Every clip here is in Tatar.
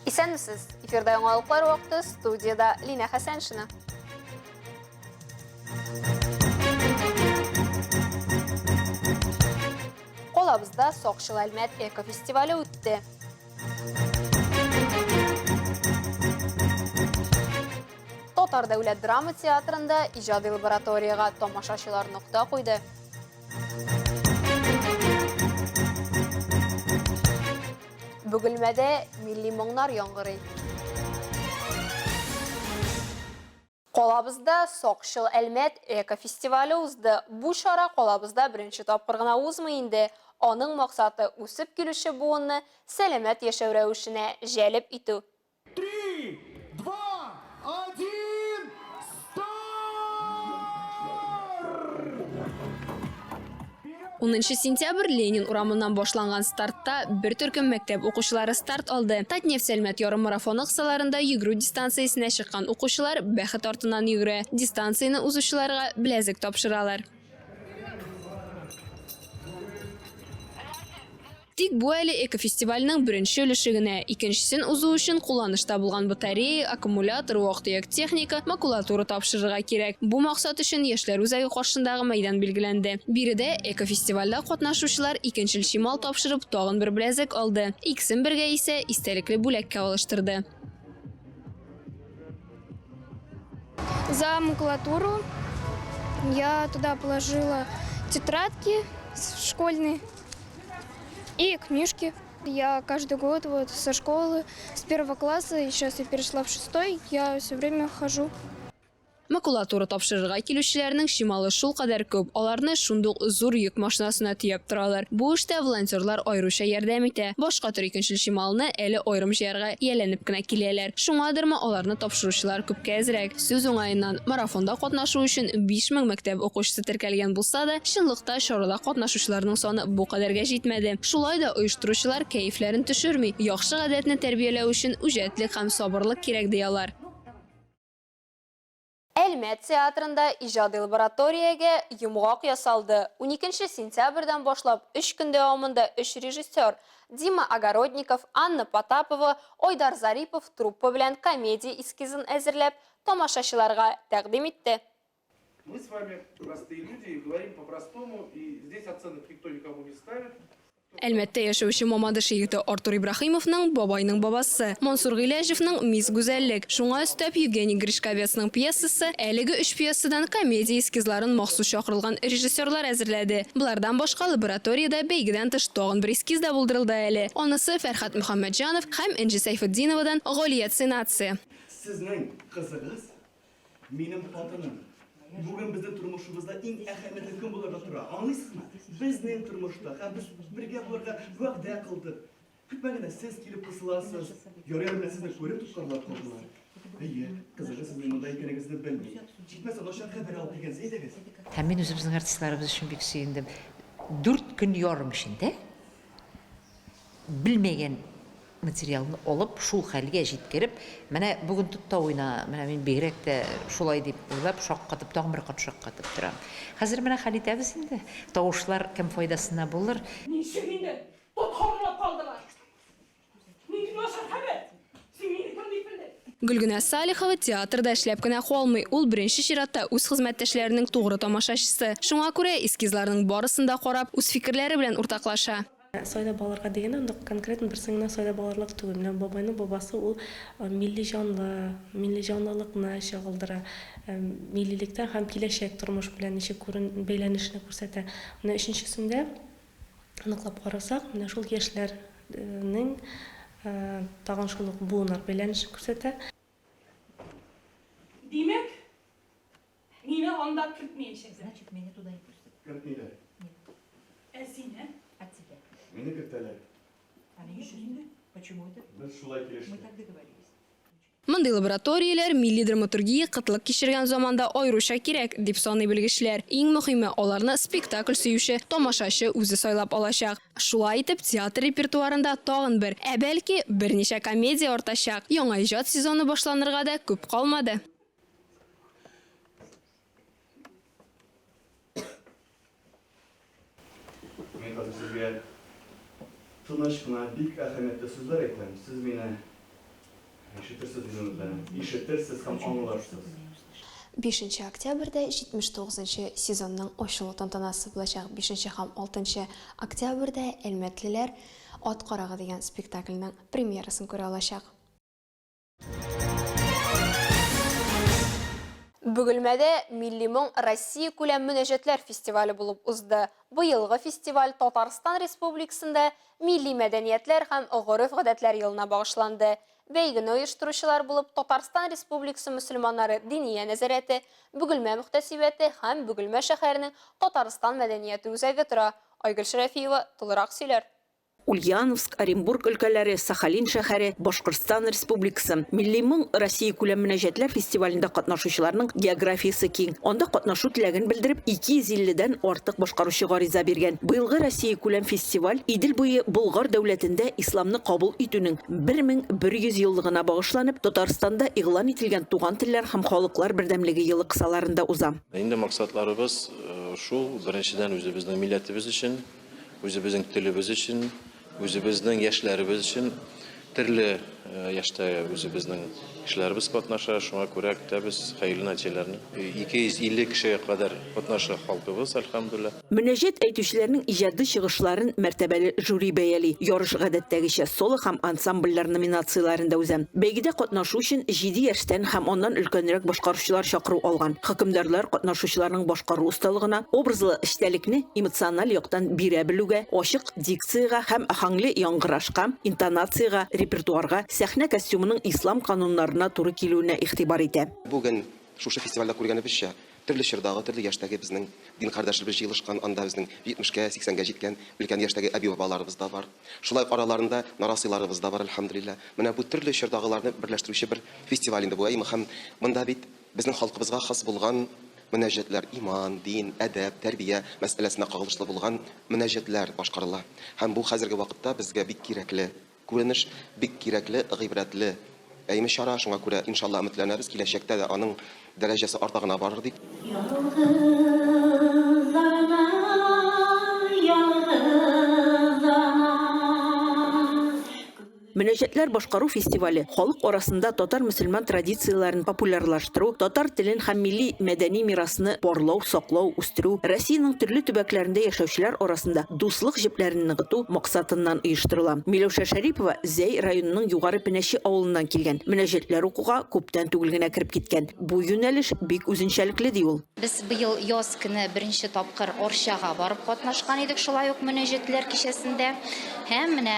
Исәнмесез! Эфирда яңалыклар вакыты, студиядә Линә Хәсәншина. Калабызда Сакчыл Әлмәт экофестивале үтте. Татар дәүләт драма театрында иҗади лабораториягә тамашачылар нокта куйды. Бөгелмәдә милли моңнар яңгырый. Калабызда Сакчыл Әлмәт экофестивале узды. Бу чара калабызда беренче тапкыр гына узмый инде. Аның максаты, үсеп килүче буынны сәламәт яшәү рәвешенә җәлеп итү. Три, два, один, старт! Унынчы сентябрь Ленин урамыннан башланган стартта бер төркем мәктәп укучылары старт алды. Татнефть-Әлмәт ярыммарафоны кысаларында йөгерү дистанциясенә чыккан укучылар бәхет артыннан йөгерә. Дистанцияне узучыларга беләзек тапшыралар. Тик бу әле экофестивальнең беренче өлеше генә. Икенчесен узу өчен кулланышта булган батарея, аккумулятор, вак-төяк техника, макулатура тапшырырга кирәк. Бу максат өчен Яшьләр үзәге каршындагы мәйдан билгеләнде. Биредә экофестивальдә катнашучылар икенчел чимал тапшырып, тагын бер беләзек алды. Икесен бергә исә истәлекле бүләккә алыштырды. За макулатуру я туда положила тетрадки школьные. И книжки. Я каждый год вот со школы, с первого класса, и сейчас я перешла в шестой, я все время хожу. Макулатура тапшырырга килүчеләрнең чималы шулкадәр күп, аларны шундук зур йөк машинасына төяп торалар. Бу эштә волонтерлар аеруча ярдәм итә. Башка төр икенчел чималны әле аерым җыярга ияләнеп кенә киләләр. Шуңадырмы, аларны тапшыручылар күпкә әзрәк. Сүз уңаеннан, марафонда катнашу өчен 5000 мәктәп укучысы теркәлгән булса да, чынлыкта чарада катнашучыларның саны бу кадәргә җитмәде. Шулай да оештыручылар кәефләрен төшерми, яхшы гадәтне тәрбияләү өчен үҗәтлек һәм сабырлык кирәк, ди алар. Әлмәт театрында иҗади лабораториягә йомгак ясалды. Уникенче сентябрьдән башлап өч көн дәвамында өч режиссер, Дима Огородников, Анна Потапова, Айдар Зарипов труппа белән комедия эскизын әзерләп, тамашачыларга тәкъдим итте. Мы с вами простые люди и говорим по-простому, и здесь оценок никто никому не ставит. Әлмәттә яшәүче Мамадыш егете Артур Ибраһимовның Бабайның бабасы, Мансур Гыйләҗевның Мисс Гүзәллек, шуңа өстәп Евгений Гришковецның пьесасы, әлеге өч пьесадан комедия эскизларын махсус чакырылган режиссерлар әзерләде. Болардан башка лабораториядә бәйгедән тыш тагын бер эскиз да булдырылды әле. Анысы Фәрһад Мөхәммәтҗанов һәм Энҗе Сәйфетдиновадан Галия Цинаци. Сезнең кызыгыз, минем хатыным. Бүген безнең тормышыбызда иң әһәмиятле көн булырга тора, аңлыйсызмы? Безнең тормышта һәм без бергә булырга вәгъдә кылдык. Көтмәгәндә сез килеп кысыласыз. Ярый әле менә сезне күреп тоткарлап калдылар. Әйе, кызыгыз сезнең монда икәнегезне белми. Җитмәсә, начар хәбәр алып килгәнсез, әйдәгез. Һәм мин үзебезнең артистларыбыз өчен бик сөендем. Дүрт көн ярым эчендә белмәгән материалны алып, шул хәлгә җиткереп, менә бүген тот та уйна, менә мин бигрәк тә шулай дип уйлап, шаккатып, тагын бер кат шаккатып торам. Хәзер менә хәл итәбез инде, тавышлар кем файдасына булыр. Ничек инде? Тоткарлап калдылар. Нинди начар хәбәр! Син мине кем дип белдең? Гөлгенә Салихова театрда эшләп кенә калмый, ул беренче чиратта үз хезмәттәшләренең тугры тамашачысы. Шуңа күрә эскизларның барысын да карап, үз фикерләре белән уртаклаша. Сайлап алырга дигәндә, анда конкретно берсен генә сайлап алырлык түгел. Менә бабайның бабасы ул милли җанлы, милли җанлылыкны чагылдыра, миллилектә һәм киләчәк тормыш белән ничек күрен бәйләнешне күрсәтә. Менә өченчесендә Ныклап карасак, менә шул яшьләрнең тагын шул ук буыннар бәйләнешен күрсәтә. Димәк, мине анда кертмәячәкләр. Значит, меня туда не пустят. Кертмиләр. Нет. Ә сине? А тебя? Мине кертәләр. А меня нет. Почему это? Без шулай Мы килештек. так договорились. Мондый лабораторияләр милли драматургия кытлык кичергән заманда аеруча кирәк, дип саный белгечләр. Иң мөһиме, аларны спектакль сөюче тамашачы үзе сайлап алачак. Шулай итеп, театр репертуарында тагын бер, ә бәлки, берничә комедия артачак. Яңа иҗат сезоны башланырга да күп калмады. Мин хәзер сезгә тыныч кына бик әһәмиятле сүзләр әйтәм. Сез мине Ишетерсез дип өметләнәм. Ишетерсез һәм аңларсыз. Бишенче октябрьдә 79 нчы сезонның ачылу тантанасы булачак. Бишенче һәм алтынчы октябрьдә әлмәтлеләр Ат карагы дигән спектакльнең премьерасын күрә алачак. Бөгелмәдә Милли моң Россиякүләм мөнәҗәтләр фестивале булып узды. Быелгы фестиваль Татарстан Республикасында милли мәдәниятләр һәм гореф-гадәтләр елына багышланды. Бәйгене оештыручылар булып Татарстан Республикасы мөселманнары Диния нәзарәте, Бөгелмә мөхтәсибәте һәм Бөгелмә шәһәренең Татарстан мәдәнияте үзәге тора. Айгөл Шәрәфиева тулырак сөйләр. Ульяновск, Оренбург өлкәләре, Сахалин шәһәре, Башкортстан Республикасы. Милли моң Россиякүләм мөнәҗәтләр фестивалендә катнашучыларның географиясе киң. Анда катнашу теләген белдереп, 250 дән артык башкаручы гариза биргән. Быелгы Россиякүләм фестиваль Идел буе Болгар дәүләтендә исламны кабул итүнең 1100 еллыгына багышланып, Татарстанда игълан ителгән Туган телләр һәм халыклар бердәмлеге елы кысаларында уза. Инде максатларыбыз шул, беренчедән, үзебезнең милләтебез өчен, Үзебезнең телебез өчен, үзебезнең яшьләребез өчен төрле яшьтә үзебезнең кешеләребез катнаша. Шуңа күрә көтәбез хәерле нәтиҗәләрне. 250 кешегә кадәр катнаша халкыбыз, әлхәмдүлилләһ. Мөнәҗәт әйтүчеләрнең иҗади чыгышларын мәртәбәле жюри бәяли. Ярыш гадәттәгечә соло һәм ансамбльләр номинацияләрендә уза. Бәйгедә катнашу өчен җиде яшьтән һәм аннан өлкәнрәк башкаручылар чакыру алган. Хөкемдарлар катнашучыларның башкару осталыгына, образлы эчтәлекне эмоциональ яктан бирә белүгә, ачык дикциягә һәм аһәңле яңгырашка, интонациягә, репертуарга, сәхнә костюмының ислам кануннарына туры килүенә игътибар итә. Бүген шушы фестивальдә күргәнебезчә, төрле чордагы, төрле яшьтәге безнең дин кардәшләребез җыелышкан, анда безнең җитмешкә, сиксәнгә җиткән өлкән яшьтәге әби-бабаларыбыз да бар. Шулай ук араларында нарасыйларыбыз да бар, әлхәмдүлилләһ. Менә бу төрле чордагыларны берләштерүче бер фестиваль инде бу, әйеме? Һәм монда бит безнең халкыбызга хас булган мөнәҗәтләр, иман, дин, әдәп, тәрбия мәсьәләсенә кагылышлы булган мөнәҗәтләр башкарыла. Һәм бу хәзерге вакытта безгә бик кирәкле күренеш, бик кирәкле, гыйбрәтле, әйеме, чара. Шуңа күрә, иншалла, өметләнәбез, киләчәктә дә аның дәрәҗәсе арта гына барыр дип. Ялгыз ана, ялгыз ана. Мөнәҗәтләр башкару фестивале халык арасында татар-мөселман традицияләрен популярлаштыру, татар телен һәм милли мәдәни мирасны барлау, саклау, үстерү, Россиянең төрле төбәкләрендә яшәүчеләр арасында дуслык җепләрен ныгыту максатыннан оештырыла. Миләүшә Шәрипова Зәй районының Югары Пенәче авылыннан килгән. Мөнәҗәтләр укуга күптән түгел генә кереп киткән. Бу юнәлеш бик үзенчәлекле, ди ул. Без быел яз көне беренче тапкыр Арчага барып катнашкан идек шулай ук мөнәҗәтләр кичәсендә. Һәм менә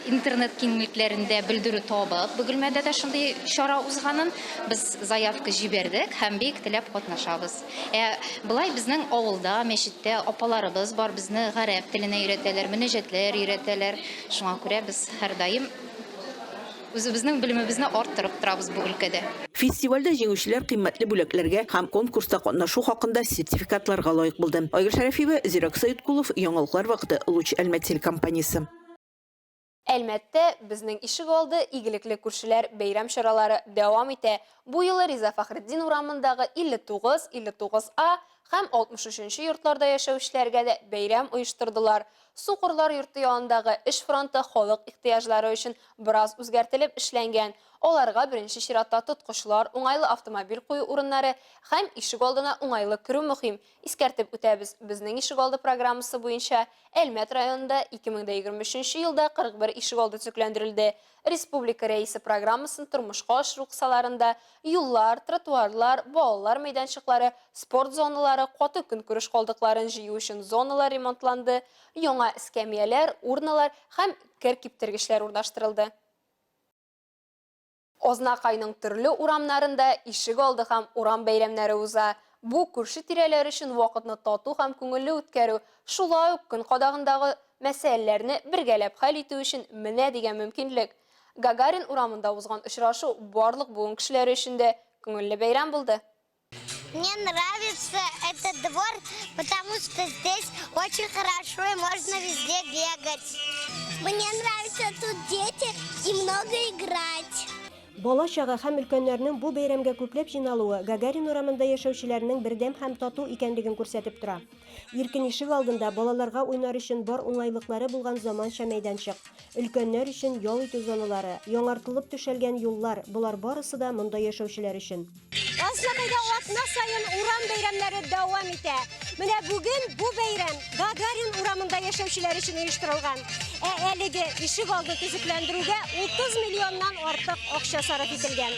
интернет киңлекләрендә белдерү табып, Бөгелмәдә дә шундый чара узганын без заявка җибәрдек һәм бик теләп катнашабыз. Ә болай безнең авылда, мәчеттә апаларыбыз бар, безне гарәп теленә өйрәтәләр, мөнәҗәтләр өйрәтәләр. Шуңа күрә без һәрдаим Үзебезнең белемебезне арттырып торабыз бу өлкәдә. Фестивальдә җиңүчеләр кыйммәтле бүләкләргә һәм конкурста катнашу хакында сертификатларга лаек булды. Айгөл Шәрәфиева, Зирәк Сәеткулов, Яңалыклар вакыты, Луч Әлмәт телекомпаниясе. Әлмәттә Безнең ишек алды, игелекле күршеләр бәйрәм чаралары дәвам итә. Бу юлы Риза Фәхретдин урамындагы 59, 59 А һәм 63 нче йортларда яшәүчеләргә дә бәйрәм оештырдылар. Сукырлар йорты янындагы эш фронты халык ихтыяҗлары өчен бераз үзгәртелеп эшләнгән. Аларга беренче чиратта тоткычлар, уңайлы автомобиль кую урыннары һәм ишек алдына уңайлы керү мөһим. Искәртеп үтәбез, Безнең ишегалды программасы буенча Әлмәт районында 2023 елда 41 ишегалды төзекләндерелде. Республика Рәисе программасын тормышка ашыру кысаларында юллар, тротуарлар, балалар мәйданчыклары, спорт зоналары, каты көнкүреш калдыкларын җыю өчен зоналар ремонтланды, яңа эскәмияләр, урналар һәм кер киптергечләр урнаштырылды. Азнакайның төрле урамнарында ишек алды һәм урам бәйрәмнәре уза. Бу, күрше-тирәләр өчен вакытны тату һәм күңелле үткәрү, шулай ук көн кадагындагы мәсьәләләрне бергәләп хәл итү өчен менә дигән мөмкинлек. Гагарин урамында узган очрашу барлык буын кешеләре өчен дә күңелле бәйрәм булды. Мне нравится этот двор, потому что здесь очень хорошо и можно везде бегать. Мне нравятся тут дети и много играть. Бала-чага һәм өлкәннәрнең бу бәйрәмгә күпләп җыйналуы Гагарин урамында яшәүчеләрнең бердәм һәм тату икәнлеген күрсәтеп тора. Иркен ишек алдында балаларга уйнар өчен бар уңайлыклары булган заманча мәйданчык, өлкәннәр өчен ял итү зоналары, яңартылып түшәлгән юллар, болар барысы да монда яшәүчеләр өчен. Азнакайда атна саен урам бәйрәмнәре дәвам итә. Менә бүген бу бәйрәм Гагарин урамында яшәүчеләр өчен оештырылган. Ә әлеге ишек алды төзекләндерүгә 30 миллионнан артык акча сарыф ителгән.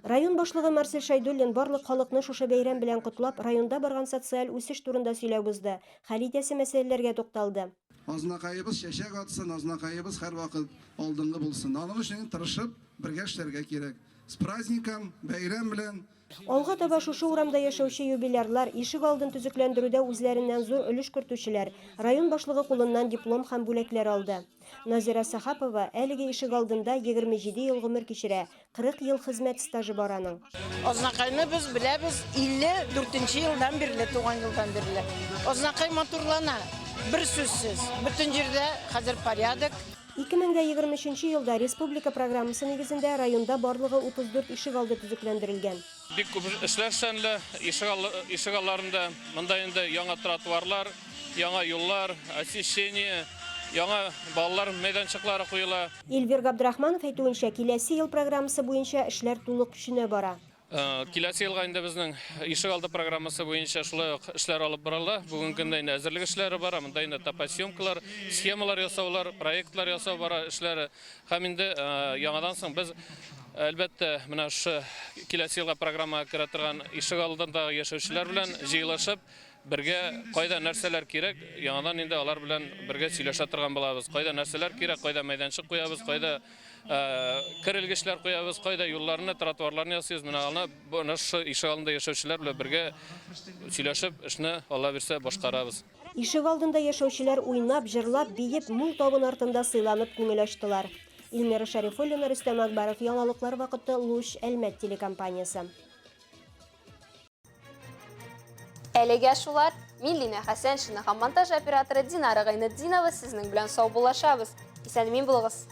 Район башлыгы Марсель Шәйдуллин барлык халыкны шушы бәйрәм белән котлап, районда барган социаль үсеш турында сөйләп узды, хәл итәсе мәсьәләләргә тукталды. Азнакаебыз чәчәк атсын, Азнакаебыз һәрвакыт алдынгы булсын. Аның өчен тырышып, бергә эшләргә кирәк. С праздником, бәйрәм белән! Алга таба шушы урамда яшәүче юбилярлар, ишек алдын төзекләндерүдә үзләреннән зур өлеш кертүчеләр район башлыгы кулыннан диплом һәм бүләкләр алды. Назирә Сәхапова әлеге ишек алдында 27 ел гомер кичерә, 40 ел хезмәт стажы бар аның. Азнакайны без беләбез 54 нче елдан бирле, туган елдан бирле. Азнакай матурлана, бер сүзсез. Бөтен җирдә хәзер порядок. 2023 елда республика программасы нигезендә районда барлыгы 34 ишегалды төзекләндерелгән. Бик күп эшләр эшләнелә ишегалларында. Монда инде яңа тротуарлар, яңа юллар, освещение, яңа балалар мәйданчыклары куела. Эльвир Габдрахманов әйтүенчә, киләсе ел программасы буенча эшләр тулы көченә бара. Киләсе елга инде безнең ишегалды программасы буенча шулай ук эшләр алып барыла. Бүгенге көндә инде әзерлек эшләре бара. Монда инде топосъемкалар, схемалар ясаулар, проектлар ясау бара эшләре. Һәм инде яңадан соң без, әлбәттә, менә шушы киләсе елга программага керә торган ишегалдында яшәүчеләр белән җыелышып, бергә кайда нәрсәләр кирәк, яңадан инде алар белән бергә сөйләшә торган булабыз. Кайда нәрсәләр кирәк, кайда мәйданчык куябыз, кайда кер элгечләр куябыз, кайда юлларны, тротуарларны ясыйбыз. Менә аны менә шушы ишегалдында яшәүчеләр белән бергә сөйләшеп, эшне, Алла бирсә, башкарабыз. Ишегалдында яшәүчеләр уйнап, җырлап, биеп, мул табын артында сыйланып күңел ачтылар. Илмира Шәрифуллина, Рөстәм Акбаров, Яңалыклар вакыты, Луч, Әлмәт телекомпаниясе. Әлегә шулар. Мин Лина Хәсәншина һәм монтаж операторы Динара Гайнетдинова сезнең белән саубуллашабыз. Исән-имин булыгыз.